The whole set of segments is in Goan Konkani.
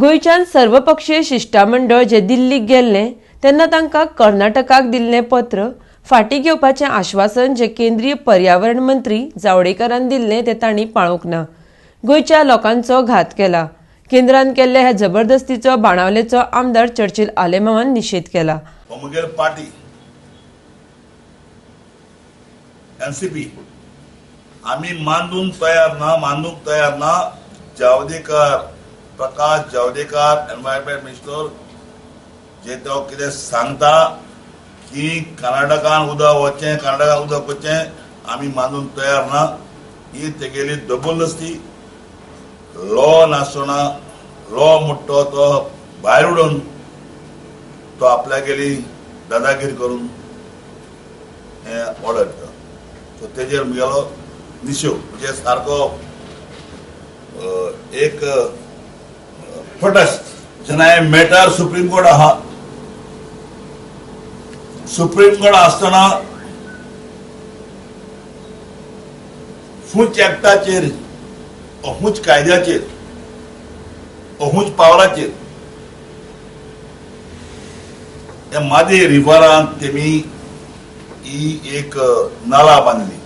गोंयच्यान सर्वपक्षीय शिश्टमंडळ जे दिल्लीक गेल्लें तेन्ना तांकां कर्नाटकाक दिल्लें पत्र फाटीं घेवपाचें आश्वासन जे केंद्रीय पर्यावरण मंत्री जावडेकरान दिल्लें तें तांणी पाळूंक ना. गोंयच्या लोकांचो घात केला. केंद्रान केल्ल्या ह्या जबरदस्तीचो बाणावलेचो आमदार चर्चिल आलेमांवान निशेध केला. हो मुगेल पार्टी एनसीपी आमी मानूंक तयार ना, मानूंक तयार ना. जावडेकर, प्रकाश जावडेकर एनवायरमेंट मिनिस्टर जे तो कितें सांगता की कर्नाटकान उदक वचचें, कर्नाटकान उदक वचचें, आमी मानूंक तयार ना. ही तेगेली जबरदस्ती. लॉ नासतना लॉ म्हणटा तो भायर उडोवन तो आपल्यागेली दादागिरी करून हें ऑर्डर दिता. सो तेजेर मुगेलो निशेव, म्हणजे सारको एक प्रोटेस्ट. जेन्ना हें मॅटर सुप्रीम कोर्ट आहा, सुप्रीम कोर्ट आसतना फूच एक्टाचेर, अहूच कायद्याचेर, अहूच पावराचेर ह्या मादे रिवरांत तेमी ही एक नाला बांदली.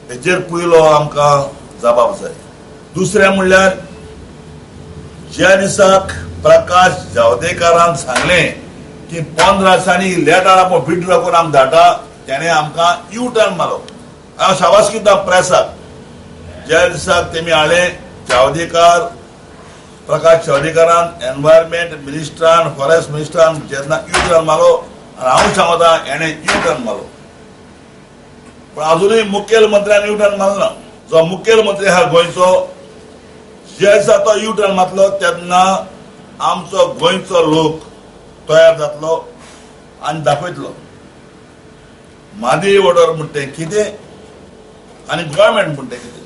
हेचेर पयलो आमकां जबाब जाय. दुसरें म्हणल्यार ज्या दिसाक प्रकाश जावडेकरान सांगलें की 15 दिसांनी लेटर आपूण विड्रॉ करून आमकां धाडटा, तेणें आमकां यू टर्न मारलो. हांव शाबास दिता प्रेसाक. ज्या दिसाक तेमी हाडलें जावडेकर, प्रकाश जावडेकरान एनवायरमेंट मिनिस्टरान, फॉरेस्ट मिनिस्टरान जेन्ना यू टर्न मारलो, आनी हांव सांगता हेणें यू टर्न मारलो, पूण अजुनूय मुखेलमंत्र्यान यू टर्न मारना. जो मुखेलमंत्री आहा गोंयचो, ज्या दिसा तो यू टर्न मारतलो तेन्ना आमचो गोंयचो लोक तयार जातलो आनी दाखयतलो मादी ऑर्डर म्हणटा तें कितें आनी गव्हर्मेंट म्हणटा तें कितें.